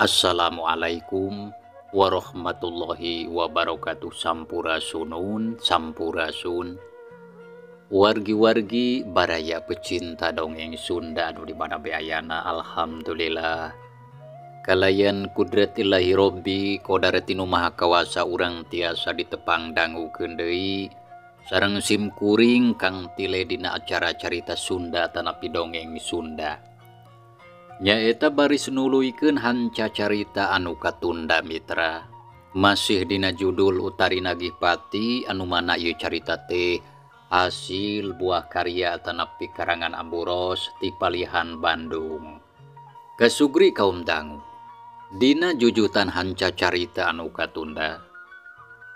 Assalamualaikum warahmatullahi wabarakatuh. Sampurasunun sampurasun wargi-wargi baraya pecinta dongeng Sunda anu di mana be ayana. Alhamdulillah kalayan kudratillahi robbi kodarati nu maha kawasa urang tiasa ditepang dangukeun deui sareng sim kuring Kang Tile dina acara carita Sunda tanapi dongeng Sunda. Nyaeta baris nuluykeun hanca carita anu katunda mitra. Masih dina judul Utari Nagih Pati anu mana ieu carita teh hasil buah karya tanapi karangan Amburos ti Palihan Bandung. Kasugri kaum dangu dina jujutan hanca carita anu katunda.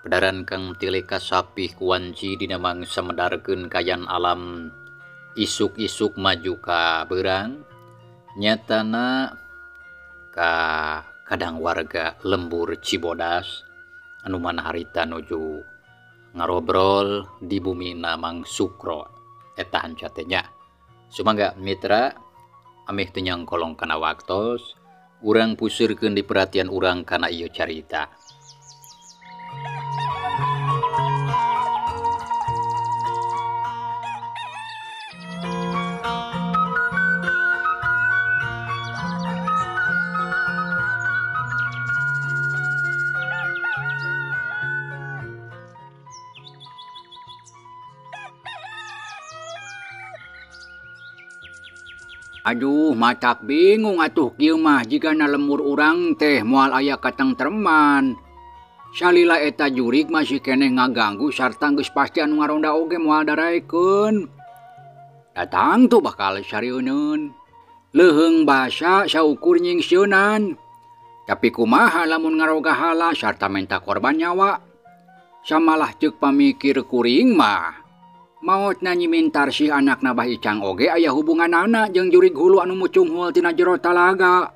Pedaran Kang Tile kasapih kuanci dina mangsa medarkeun kayan alam isuk-isuk maju ka beurang. Nyatana ka kadang warga lembur Cibodas anu mana harita nuju ngarobrol di bumi Mang Sukro eta hanca teh nya. Sumangga mitra ameh teu nyangkolong kana waktos urang puseurkeun di perhatian urang kana ieu carita. Aduh, matak bingung atuh kieu mah jigana lemur urang teh moal aya katengtreman. Salila eta jurig masih keneh ngaganggu sarta geus pasti anu ngaronda oge moal daraekeun. Datang tuh bakal sarieun. Leuheung basa saukur nyingsieunan. Tapi kumaha lamun ngaroga hala sarta menta korban nyawa. Samalah ceuk pamikir kuring mah. Maot na Nyi Mintarsih anakna Bah Icang oge aya hubunganana jeung jurig hulu anu mucunghul tina jero talaga.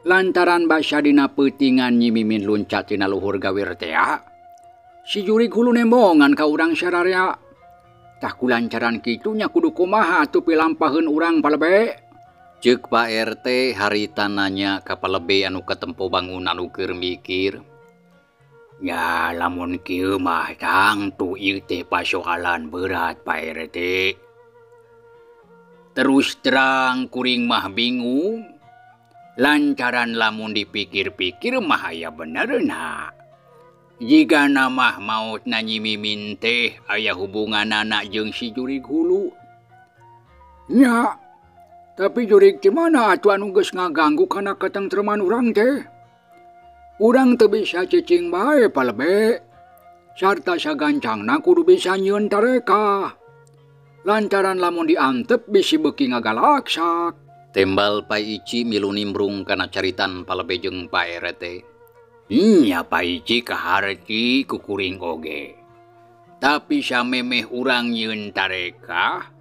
Lantaran basa dina peutingan Nyi Mimin luncat tina luhur gawir tea. Si jurig hulu nembongan ka urang sararea. Tah kulancaran kitu nya kudu kumaha atuh pilampaheun urang palebe. Ceuk Pak RT harita nanya ka palebe anu katempo bangun anu keur mikir. Ya lamun kieu mah tangtu ieu teh pasoalan berat Pak RT. Terus terang kuring mah bingung. Lantaran lamun dipikir-pikir mah aya benerna. Jigana mah maotna Nyi Mimin teh aya hubunganana jeung si jurig hulu. Nya, tapi jurig ti mana atuh anu geus ngaganggu kana katengtreman urang teh? Urang teu bisa cicing bae palebe. Sarta sagancangna kudu bisa nyieun tareka. Lantaran lamun diantep bisi beuki ngagalaksak. Tembal Pak Ici milu nimbrung kana caritan palebe jeung Pak RT. Nya Pak Ici kaharti ku kuring oge. Tapi samemeh urang nyieun tareka,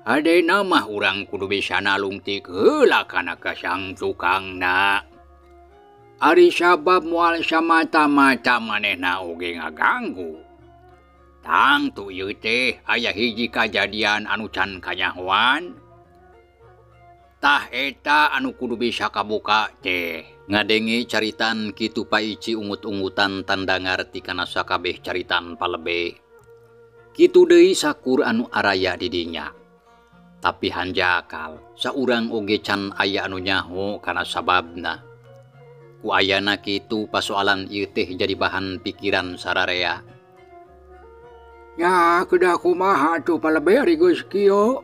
adena mah urang kudu bisa nalungtik heula kana kasang tukangna. Ari sabab moal samata-mata manehna oge ngaganggu. Tangtu ieu teh aya hiji kajadian anu can kanyahoan. Tah eta anu kudu bisa kabuka teh. Ngadenge caritan kitu Pak Ici ungut-ungutan tanda ngarti kana sakabeh caritan palebe. Kitu deui sakur anu araya di dinya. Tapi hanjakal saurang oge can aya anu nyaho kana sababna. Ku ayana kitu pasoalan ieu teh jadi bahan pikiran sararea. Ya kedah kumaha atuh palebe ari geus kieu.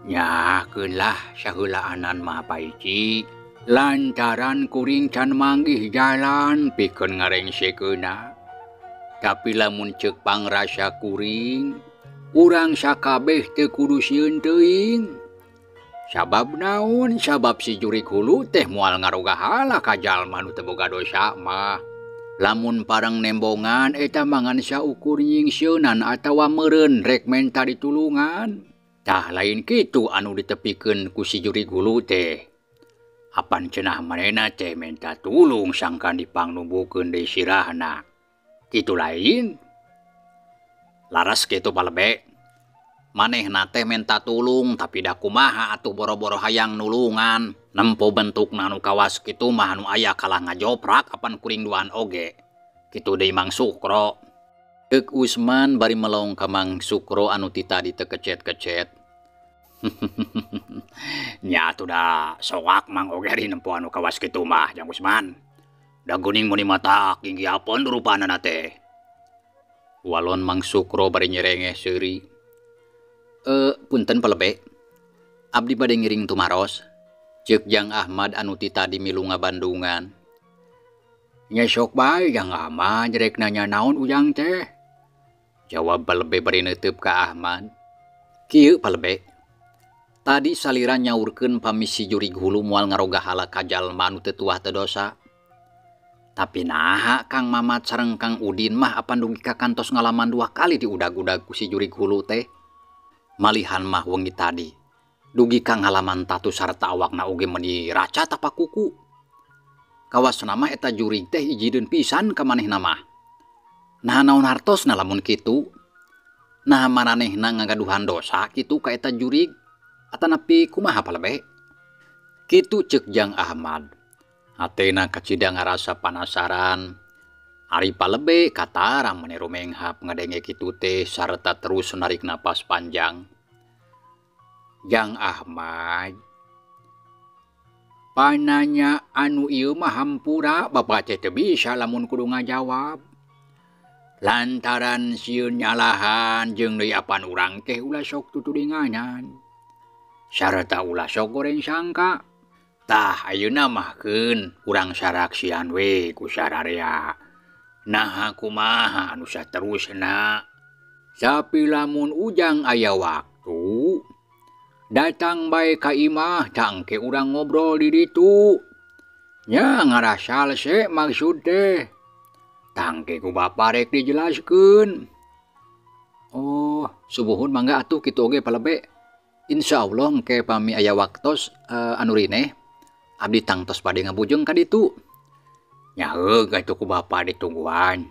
Ya keun lah saheulaanan mah Pak Ici. Lantaran kuring can manggih jalan pikeun ngarengsekeunna. Tapi lamun ceuk pangrasa kuring, urang sakabeh teu kudu sieun teuing. Sabab naon? Sabab si jurig hulu teh moal ngaroga hala ka jalma nu teu boga dosa mah. Lamun parang nembongan eta mangan saukur nyingsieunan atawa meureun rek menta ditulungan. Tah lain kitu anu ditepikeun ku si jurig hulu teh. Apan cenah manehna teh menta tulung sangkan dipangnumbukeun deui sirahna. Kitu lain. Laras kitu palebe. Manehna teh menta tulung tapi da kumaha atuh boro-boro hayang nulungan. Nempo bentukna anu kawas kitu mah anu aya kalah ngajoprak apan kuring duaan oge. Kitu deui Mang Sukro. Ceuk Usman bari melong ka Mang Sukro anu ti tadi teu kecet-kecet. Nya atuh da soak Mang oge ari nempo anu kawas kitu mah Jang Usman. Da geuning meuni matak ginggiapeun rupanana teh. Walon Mang Sukro bari nyerengeh seuri. Punten palebe. Abdi bade ngiring tumaros. Ceuk Jang Ahmad anu ti tadi milu ngabandungan. Nya sok bae Jang Ahmad rek nanya naon ujang teh. Jawab palebe bari neuteub ka Ahmad. Kieu palebe. Tadi salira nyaurkeun pamisi jurig hulu moal ngaroga hala ka jalma anu teu tuah teu dosa. Tapi naha Kang Mamat sareng Kang Udin mah apan dugi ka kantos ngalaman 2 kali diudag-udag ku si jurig hulu teh. Malihan mah wengi tadi. Dugi ka ngalaman tatu sarta awakna oge meuni raca tapa kuku. Kawasna mah eta jurig teh ijideun pisan ka manehna mah. Naha naon hartosna lamun kitu? Naha maranehna ngagaduhan dosa kitu ka eta jurig? Atanapi kumaha palebe? Kitu ceuk Jang Ahmad. Hatena kacida ngarasa panasaran. Ari palebe katara meuni rumenghap ngadenge kitu teh sarta terus narik napas panjang. Jang Ahmad, pananya anu ieu mah hampura bapak teh teu bisa lamun kudu ngajawab. Lantaran sieun nyalahan jeung deui apan urang teh ulah sok tutudinganan. Sarta ulah sok goreng sangka. Tah ayeuna mah keun urang saraksian we ku sararea. Naha kumaha anu saterusna. Tapi lamun ujang aya waktu datang bae ka imah tangke urang ngobrol di ditu. Nya ngarasa lese maksud teh. Tangke ku bapa rek dijelaskeun. Oh, subuhun mangga atuh kitu oge palebe. Insyaallah engke pami aya waktos anu rineh abdi tangtos bade ngabujeng ka ditu. Nya heug atuh ku bapa ditungguan.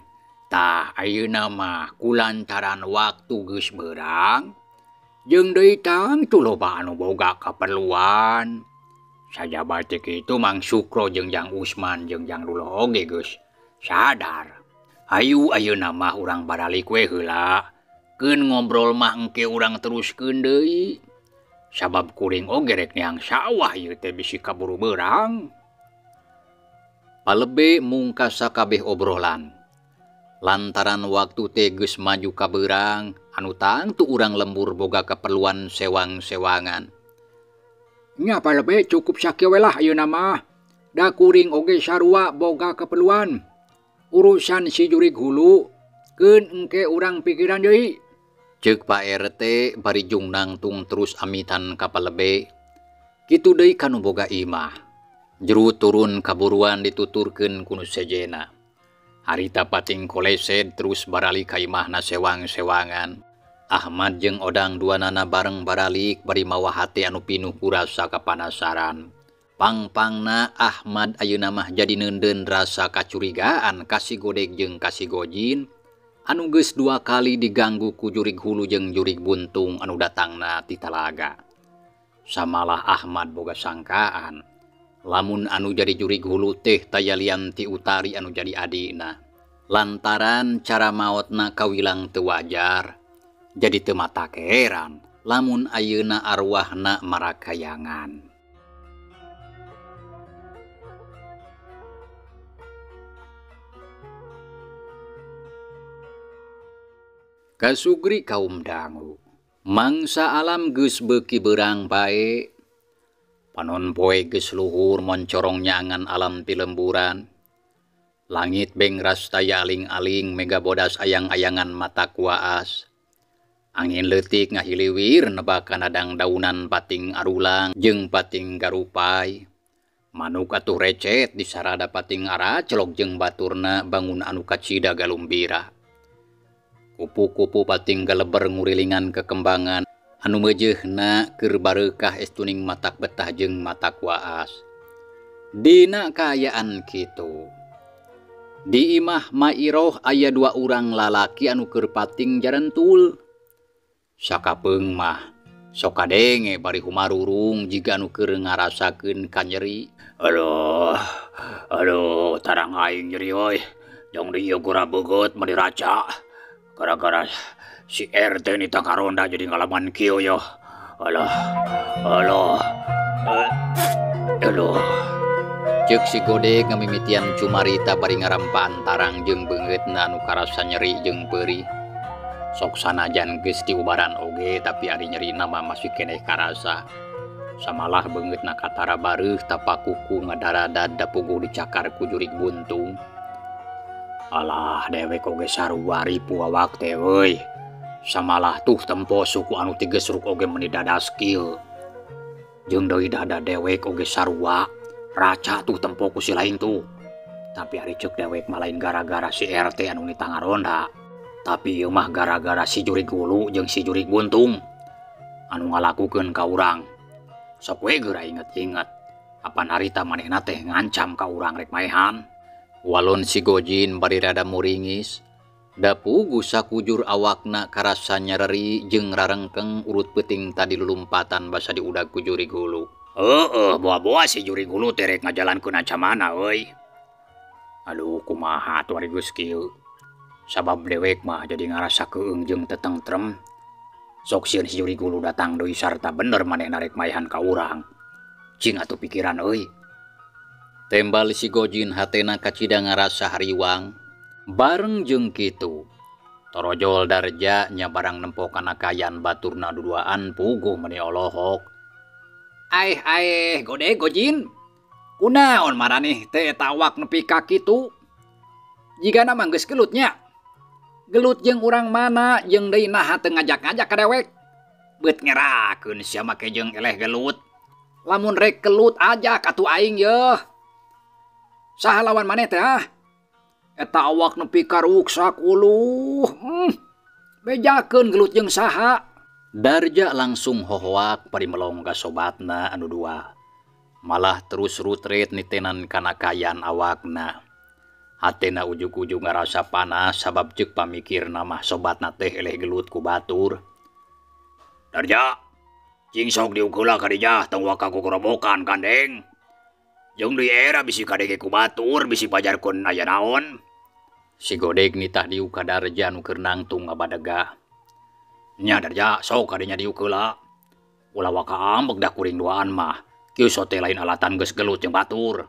Tah ayeuna mah kulantaran waktu geus beurang jeung deui tangtu loba anu boga kaperluan. Sajaba teh kitu Mang Sukro jeung Jang Usman jeung Jang Dulo oge geus sadar. Hayu ayeuna mah urang baralik we heula. Keun ngobrol mah engke urang teruskeun deui. Sabab kuring oge rek neang sawah ieu teh bisi kaburu beurang. Palebe mungkas sakabeh obrolan. Lantaran waktu teh geus maju ka beurang, anu tangtu urang lembur boga keperluan sewang-sewangan. Nya palebe cukup sakieu we lah ayeuna mah. Da kuring oge sarua boga keperluan. Urusan si jurig hulu keun engke urang pikiran deui. Ceuk Pak RT bari jung nangtung terus amitan ka palebe. Kitu deui kanu boga imah. Juru turun kaburuan dituturkeun ku nu sejena. Harita pating kolesed terus baralik ka imahna sewang-sewangan. Ahmad jeung Odang duanana bareng baralik bari mawa hate anu pinuh ku rasa kapanasaran. Pang-pangna Ahmad ayeuna mah jadi neundeun rasa kacurigaan ka si Godeg jeung ka si Gojin anu geus 2 kali diganggu ku jurig hulu jeung jurig buntung anu datangna ti talaga. Samalah Ahmad boga sangkaan lamun anu jadi jurig hulu teh taya lian ti Utari anu jadi adina. Lantaran cara maotna kawilang teu wajar, jadi teu matak heran lamun ayeuna arwahna marakayangan. Kasugri kaum dangu, mangsa alam geus beuki beurang bae. Panon poe geus luhur moncorong nyangan alam pilemburan. Langit bengras taya aling-aling mega bodas ayang-ayangan mata kuaas. Angin leutik ngahiliwir nebakan adang daunan pating arulang jeung pating garupai. Manuk atuh recet disarada pating aracelok jeung baturna bangun anu kacida galumbira. Kupu-kupu pating galeber ngurilingan kekembangan anu meujeuhna keur bareukah estuning matak betah jeung matak waas. Dina kaayaan kitu. Di imah Mairoh aya 2 urang lalaki anu keur pating jarentul. Sakapeung mah sok kadenge bari humarurung jiga nu keur ngarasakeun kanyeri. Aduh, aduh, tarang aing nyeri euy. Jong di ieu gura beungeut meni raca. Gara-gara si RT nitah ngaronda jadi ngalaman kieu yo. Alah, alah, aduh. Ceuk si Godeg ngamimitian cumarita bari ngarampaan tarang jeung beungeutna nu karasa nyeri jeung peurih. Sok sanajan geus diubaran oge tapi ari nyerina mah masih keneh karasa. Samalah beungeutna katara bareuh tapak kuku ngadaradad da puguh dicakar ku jurig buntung. Alah dewek oge sarua ripu awak teh euy. Samalah tuh tempo suku anu tigesruk oge meuni dadas kieu. Jeung deui dada dewek oge sarua. Raca tuh tempo ku si lain tuh. Tapi ari ceuk dewek mah lain gara-gara si RT anu nitah ngaronda. Tapi ieu mah gara-gara si jurig hulu jeung si jurig buntung anu ngalakukeun ka urang. Sok we geura inget-inget. Apan harita manehna teh ngancam ka urang rek maehan. Walon si Gojin bari rada muringis. Da puguh sakujur awakna karasa nyereri jeung rarengkeng urut peuting tadi lulumpatan basa diudag ku jurig hulu. Heeh, boa-boa si jurig hulu teh rek ngajalankeun ancamana euy. Aduh, kumaha atuh ari geus kieu. Sabab dewek mah jadi ngarasa keung jeung teu tentrem. Sok sieun si jurig hulu datang deui sarta bener manehna rek maehan ka urang. Cing atuh pikiran euy. Tembal si Gojin hatena kacida ngarasa hariwang. Bareng jeung kitu, torojol Darja nya barang nempo kana kayan baturna duduaan puguh meuni olohok. Aeh aeh Godeg Gojin. Kunaon maraneh teh eta awak nepi ka kitu? Jigana mah geus gelut nya. Gelut jeung urang mana jeung deui naha teu ngajak-ngajak ka dewek. Beut ngerakeun sia make jeung eleh gelut. Lamun rek gelut ajak atuh aing yeuh. Saha lawan maneh teh ah? Eta awak nepi ka ruksak uluh. Bejakeun gelut jeung saha? Darja langsung hohoak bari melong ka sobatna anu dua. Malah terus rutret nitenan kana kayan awakna. Hatena ujug-ujug ngarasa panas sabab ceuk pamikirna mah sobatna teh eleh gelut ku batur. Darja, cing sok diuk heula ka dinya tong waka gogorobokan gandeng. Jeung deui era bisi kadenge ku batur bisi pajarkeun aya naon. Si Godeg nitah diuk ka Darja nu keur nangtung ngabadega. Nya Darja, sok kadinya diuk heula. Ulah waka ambek dah kuring duaan mah. Kieu sote lain alatan geus gelut jeung batur.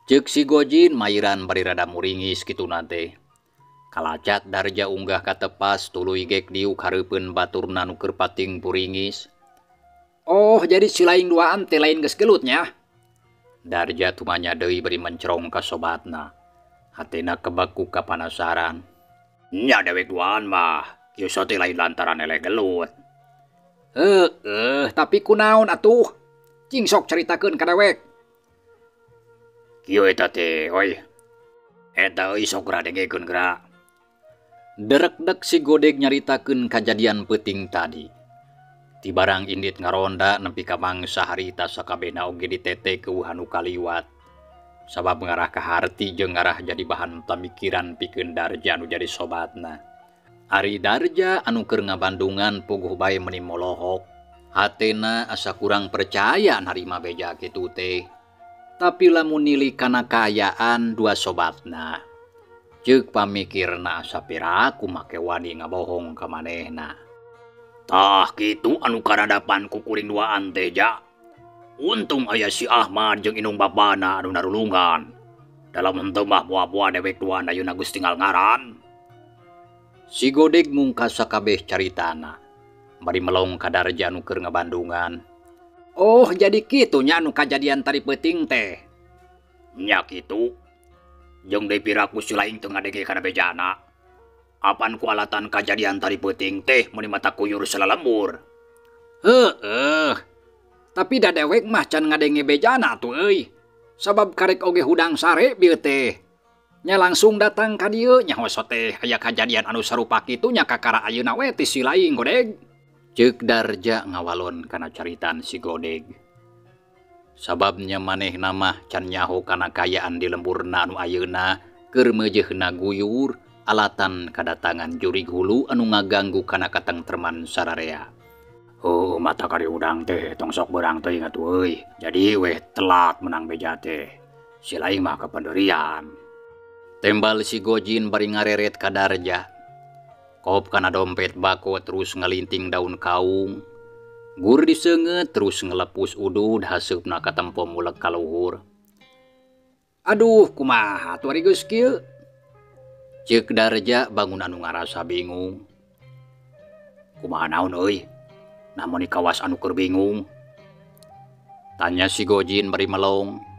Ceuk si Gojin mairan bari rada muringis kituna teh. Kalacat Darja unggah katepas tuluy gek diuk hareupeun baturna nu keur pating puringis. Oh, jadi si lain duaan teh lain geus gelut nya. Darja tumanya deui bari mencerong ka sobatna. Hatena kebak ku kapanasaran. Nya dewek duaan mah, kieu sote lain lantaran eleh gelut. Heeh, tapi kunaon atuh? Cing sok caritakeun ka dewek. Kieu eta teh, oi. Eta euy sok geura dengekeun geura. Derekdek si Godeg nyaritakeun kajadian peuting tadi. Tibarang indit ngaronda nepi ka mangsa harita sakabehna oge ditete keueuhan nu kaliwat. Sabab ngarah ka harti jeung ngarah jadi bahan pamikiran pikeun Darja anu jadi sobatna. Ari Darja anu keur ngabandungan puguh bae meuni molohok. Hatena asa kurang percaya narima beja kitu teh. Tapi lamun nilai kana kaayaan dua sobatna, ceuk pamikirna asa piraku make wani ngabohong ka manehna. Tah kitu anu karadapan ku kuring duaan teh ja. Untung aya si Ahmad jeung indung bapana anu narulungan. Dalam henteu mah boa-boa dewek duaan ayeuna geus tinggal ngaran. Si Godeg mungkas sakabeh caritana. Bari melong ka Darja anu keur ngabandungan. Oh, jadi kitu nya anu kajadian tadi peuting teh. Nya kitu. Jeung deui piraku si lain teu ngadenge kana bejana. Apan ku alatan kajadian tadi peuting teh meuni mata kuyur salalembur. Heeh. Tapi da dewek mah can ngadenge bejana tuh euy. Sabab karek oge hudang sare bieu teh. Nya langsung datang ka dieu nyaho teh aya kajadian anu sarupa kitu nya kakara ayeuna we ti si lain Godeg. Ceuk Darja ngawalon kana caritaan si Godeg. Sababnya manehna mah can nyaho kana kayaan di lemburna anu ayeuna keur meujeuhna guyur. Alatan kadatangan jurig hulu anu ngaganggu kana katengtreman sararea. Oh, mata kari udang teh tong sok berang teuing atuh euy. Jadi weh telat menang beja teh. Si laing mah kapenderian. Tembal si Gojin bari ngareret ka Darja. Kop kana dompet bako terus ngalinting daun kaung. Gur diseungeut terus ngelepus udud haseupna katempo mulek ka luhur. Aduh, kumaha atuh ari geus kieu? Ceuk Darja bangun anu ngarasa bingung. Kumaha naon euy? Namun kawas anu keur bingung. Tanya si Gojin bari melong.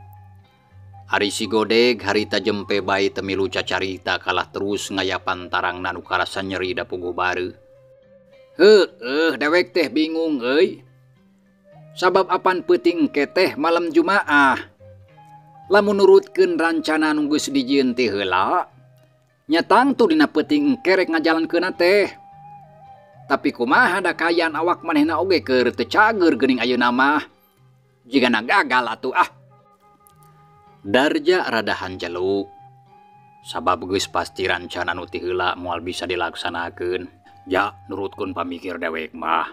Ari si Godeg harita jempe bae teu milu cacarita kalah terus ngayapan tarangna nu karasa nyeri da puguh bareuh. Heueuh dewek teh bingung euy. Sabab apan peuting engke teh malam Jumaah. Lamun nurutkeun rancana nu geus dijieun ti heula, nya tangtu dina peuting engke rek ngajalankeunna teh. Tapi kumaha da kaayaan awak manehna oge keur teu cager geuning ayeuna mah. Jigana gagal atuh ah. Darja rada hanjelu. Sabab geus pasti rancana nu ti heula moal bisa dilaksanakeun. Ja nurutkeun pamikir dewek mah.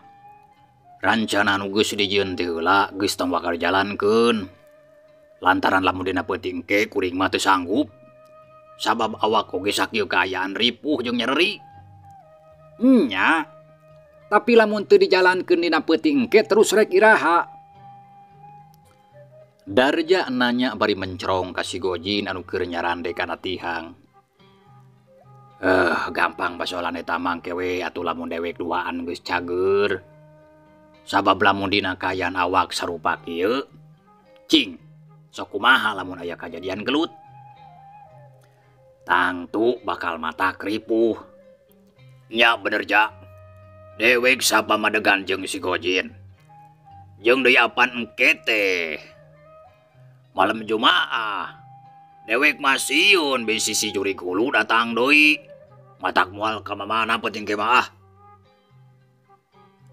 Rancana nu geus dijieun ti heula geus tong bakal dijalankeun. Lantaran lamun dina peuting ke kuring mah teu sanggup. Sabab awak oge sakieu kaayaan ripuh jeung nyereri. Nya. Tapi lamun teu dijalankeun dina peuting engke terus rek iraha. Darja nanya bari mencerong ka si Gojin anu keur nyarande kana tihang. Gampang basolan eta mangke we atuh lamun dewek duaan geus cager. Sabab lamun dina kaayaan awak sarupa kieu, cing sok kumaha lamun aya kajadian gelut. Tangtu bakal mata kripuh. Nya bener ja. Dewek sapa madegan jeung si Gojin. Jeung deui apan engke teh. Malam Jumaah. Dewek masiun bisi si jurig hulu datang deui. Matak moal ka mamana peuting ke mah ah.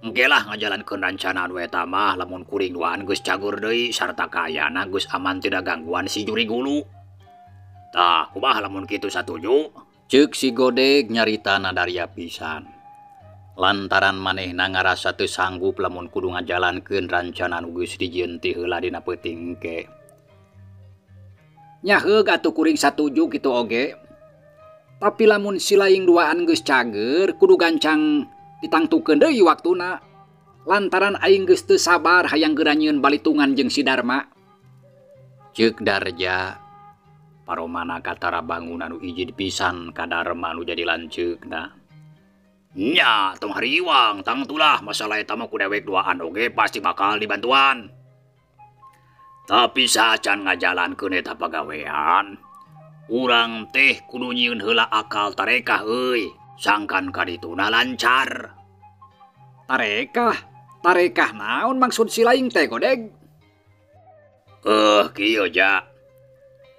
Engke lah ngajalankeun rancana anu eta mah lamun kuring duaan geus cagur deui sarta kaayana geus aman tidak gangguan si jurig hulu. Tah, kumaha lamun kitu satuju? Ceuk si Godeg nyaritana daria pisan. Lantaran manehna ngarasa teu sanggup lamun kudu ngajalankeun rancana nu geus dijieun ti heula dina peuting engke. Nya heug atuh kuring satuju kitu oge. Tapi lamun si laing duaan geus cager kudu gancang ditangtukeun deui waktuna. Lantaran aing geus teu sabar hayang geura nyieun balitungan jeung si Darma. Ceuk Darja paromana katara bangun anu ijid pisan ka Darma nu jadi lanceukna. Nya tong hariwang tangtulah masalah eta mah ku dewek duaan oge pasti bakal dibantuan. Tapi saacan ngajalankeun eta pagawean, urang teh kudu nyieun heula akal tarekah euy, sangkan kadituna lancar. Tarekah? Tarekah naon maksud si laing teh Godeg? Kieu ja.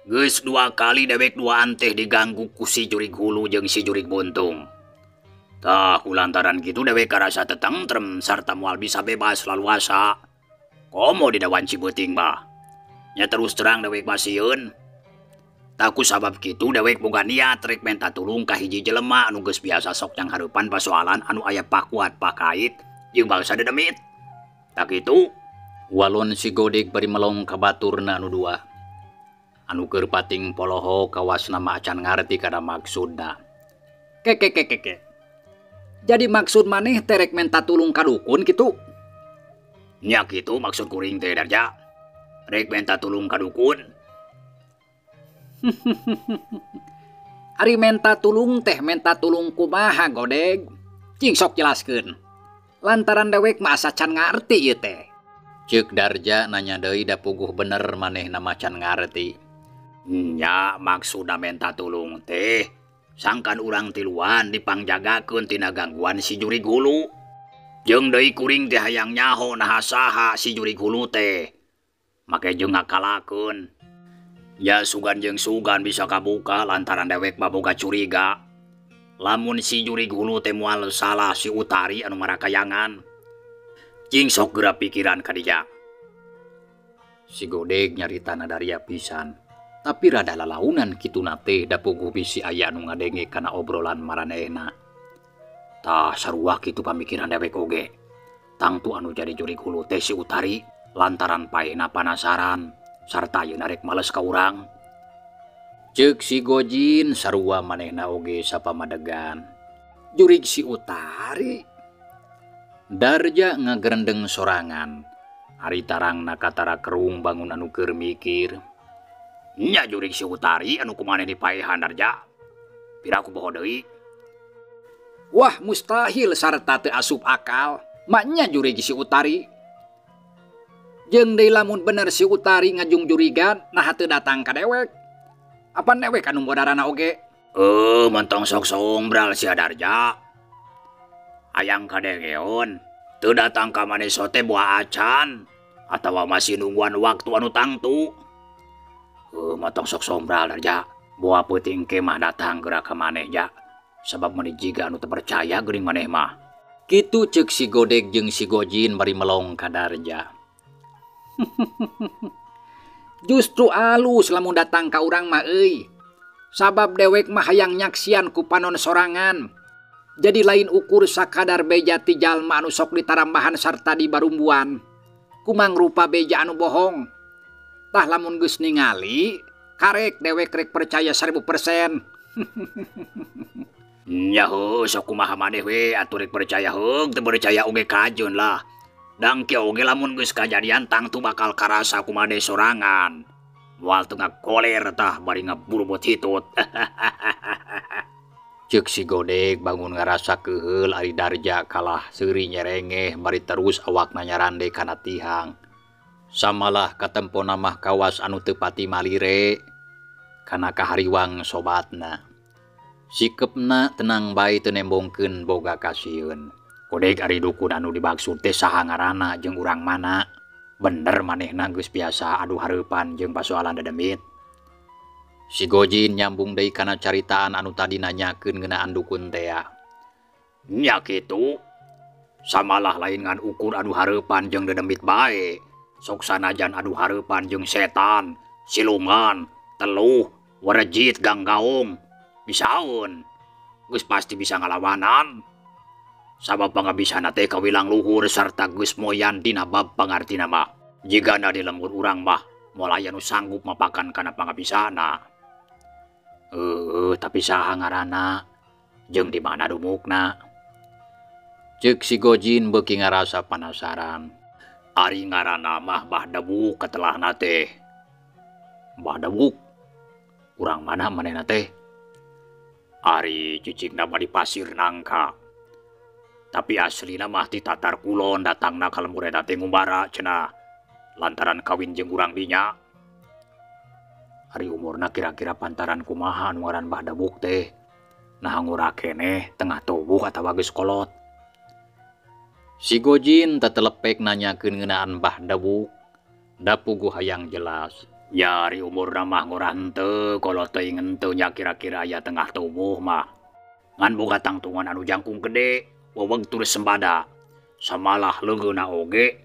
Geus dua kali dewek duaan teh diganggu ku si jurig hulu jeung si jurig buntung. Tah ku lantaran kitu dewek karasa tetentrem sarta moal bisa bebas laluasa. Komo dina wanci beuting mah. Nya terus terang dewek masieun. Tah ku sabab kitu dewek boga niat rek menta tulung ka hiji jelema anu geus biasa sok jang hareupan pasoalan anu aya pakuat pakait jeung bangsa dedemit. Tah kitu walon si Godeg bari melong ka baturna anu dua. Anu keur pating poloho kawasna mah acan ngarti kana maksudna. Ke ke ke ke. Jadi maksud maneh teh rek menta tulung ka dukun kitu? Nya kitu maksud kuring teh Darja. Rek menta tulung ka dukun. Ari menta tulung teh menta tulung kumaha Godeg? Cing sok jelaskeun. Lantaran dewek mah asa can ngarti ieu teh. Ceuk Darja nanya deui da puguh bener manehna mah can ngarti. Nya maksudna menta tulung teh sangkan urang tiluan dipangjagakeun tina gangguan si jurig hulu. Jeung deui kuring teh hayang nyaho naha saha si jurig hulu teh. Make jeung ngakalakeun. Ya sugan jeung sugan bisa kabuka lantaran dewek mah boga curiga. Lamun si jurig hulu teh moal salah si Utari anu marakayangan. Cing sok geura pikiran ka dinya. Si Godeg nyaritana daria pisan. Tapi rada lalaunan kituna teh da puguh bisi aya anu ngadenge kana obrolan maranehna. Tah sarua kitu pamikiran dewek oge. Tangtu anu jadi jurig hulu teh si Utari lantaran paehna panasaran sarta ayeuna rek males ka urang. Ceuk si Gojin sarua manehna oge sapamadegan. Jurig si Utari. Darja ngagerendeng sorangan. Ari tarangna katara kerung bangun anu keur mikir. Nya jurig si Utari anu kumaneh dipaehan Darja. Piraku boho deui. Wah mustahil sarta teu asup akal. Maknya jurig si Utari. Jeung deui lamun bener si Utari ngajung-jurigan naha teu datang ka dewek. Apan dewek anu modarana oge? Mentong sok sombral sia Darja. Hayang kadengeun teu datang ka maneh sote buah acan atawa masih nungguan waktu anu tangtu. Mentong sok sombral Darja. Buah peuting ke mah datang geura ka maneh ja. Sabab meuni jiga anu teu percaya geuning maneh mah. Kitu ceuk si Godeg jeung si Gojin bari melong ka Darja. Justru alus lamun datang ka urang mah euy. Sabab dewek mah hayang nyaksian ku panon sorangan. Jadi lain ukur sakadar beja ti jalma anu sok ditarambahan sarta dibarumbuan. Kumang rupa beja anu bohong. Tah lamun geus ningali, karek dewek rek percaya 1000%. Nya heuh sok kumaha maneh we atuh rek percaya heug teu percaya oge kajeun lah. Dang kieu oge lamun geus kajadian tangtu bakal karasa ku maneh sorangan. Moal teu ngakoler tah bari ngaburubut hitut. Ceuk si Godeg bangun ngarasa keuheul ari Darja kalah seuri nyerengeh bari terus awakna nyarande kana tihang. Samalah katempona mah kawas anu teu pati malire kana kahariwang sobatna. Sikepna tenang bae teu nembongkeun boga kasieun. Godeg ari dukun anu dimaksud teh saha ngaranna jeung urang mana? Bener manehna geus biasa adu hareupan jeung pasoalan dedemit. Si Gojin nyambung deui kana caritaan anu tadi nanyakeun ngeunaan dukun tea. Nya kitu. Samalah lain ngan ukur adu hareupan jeung dedemit bae. Sok sanajan adu hareupan jeung setan, siluman, teluh, warejit, ganggaung. Bisaeun. Geus pasti bisa ngalawanan. Sabab pangabisana teh kawilang luhur sarta geus moyan dina bab pangartina mah. Jigana di lembur urang mah moal aya nu sanggup mapakan kana pangabisana. Tapi saha ngaranna jeung di mana dumukna? Ceuk si Gojin beuki ngarasa panasaran. Ari ngaranna mah Mbah Debuk katelahna teh. Mbah Debuk? Urang mana manehna teh? Ari cicingna mah di Pasir Nangka. Tapi aslina mah ti Tatar Kulon datangna ka lembur eta teh ngumbara cenah. Lantaran kawin jeung urang dinya. Ari umurna kira-kira pantaran kumaha anu ngaran Mbah Debuk teh. Nah ngora keneh tengah tubuh atawa geus kolot. Si Gojin tetelepek nanyakeun ngeunaan Mbah Debuk. Da puguh hayang jelas. Ya ari umurna mah ngora henteu kolot teuing henteu nya kira-kira aya tengah tubuh mah. Ngan boga tangtungan anu jangkung gede, weweg tur sembada. Samalah leungeunna oge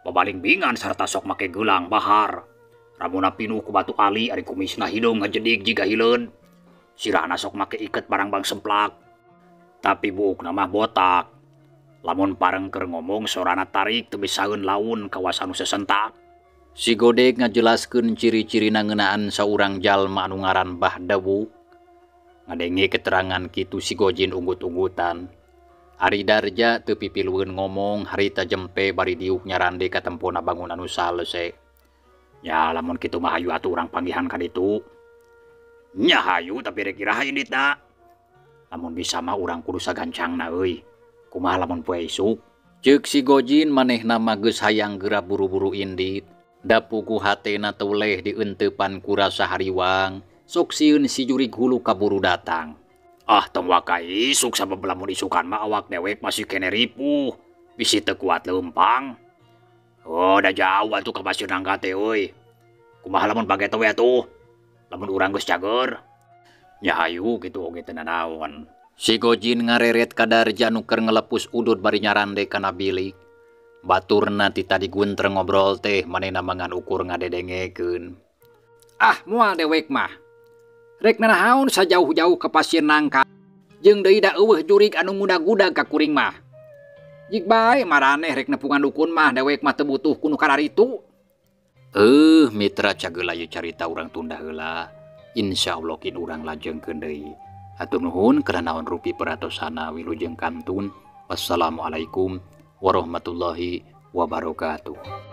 babaling bingan sarta sok make gelang bahar. Ramuna pinuh ku batu ali ari kumisna hideung ngajedig jiga hileun. Sirahna sok make iket barangbang semplak. Tapi buukna mah botak. Lamun pareng keur ngomong sorana tarik teu bisaeun laun kawas anu sesentak. Si Godeg ngajelaskeun ciri-cirina ngeunaan saurang jalma anu ngaran Mbah Debuk. Ngadenge keterangan kitu si Gojin unggut-unggutan. Ari Darja teu pipilueun ngomong harita jempe bari diuk nyarande katempona bangun anu salese. Ya lamun kitu mah hayu atuh urang panggihan ka ditu. Nya hayu tapi rek iraha inditna. Lamun bisa mah urang kudu sagancangna euy. Kumaha lamun poe isuk? Ceuk si Gojin manehna mah geus hayang geura buru-buru indit. Da puguh hatena teu leh dienteupan ku rasa hariwang, sok sieun si jurig hulu kaburu datang. Ah tong waka isuk sabab lamun isukan mah awak dewek masih kene ripuh, bisi teu kuat leumpang. Oh da jauh atuh ka Pasir Nangka teh euy. Kumaha lamun pageto we atuh? Lamun urang geus cager. Nya hayu kitu oge teu nanaon. Si Gojin ngareret ka Darja nu keur ngelepus udud bari nyarande kana bilik. Baturna ti tadi guntreng ngobrol teh manehna mangan ukur ngadedengekeun. Ah, moal dewek mah. Rek nanahaon sajauh-jauh ke Pasir Nangka. Jeung deui da euweuh jurig anu ngudag-gudag ka kuring mah. Jig bae maraneh rek nepungan dukun mah, dewek mah teu butuh ku nu kararitu. Mitra, cageula ieu carita urang tunda heula. Insyaallah kin urang lajengkeun deui. Hatur nuhun kana naon rupi peratosana, wilujeng kantun. Wassalamualaikum warahmatullahi wabarakatuh.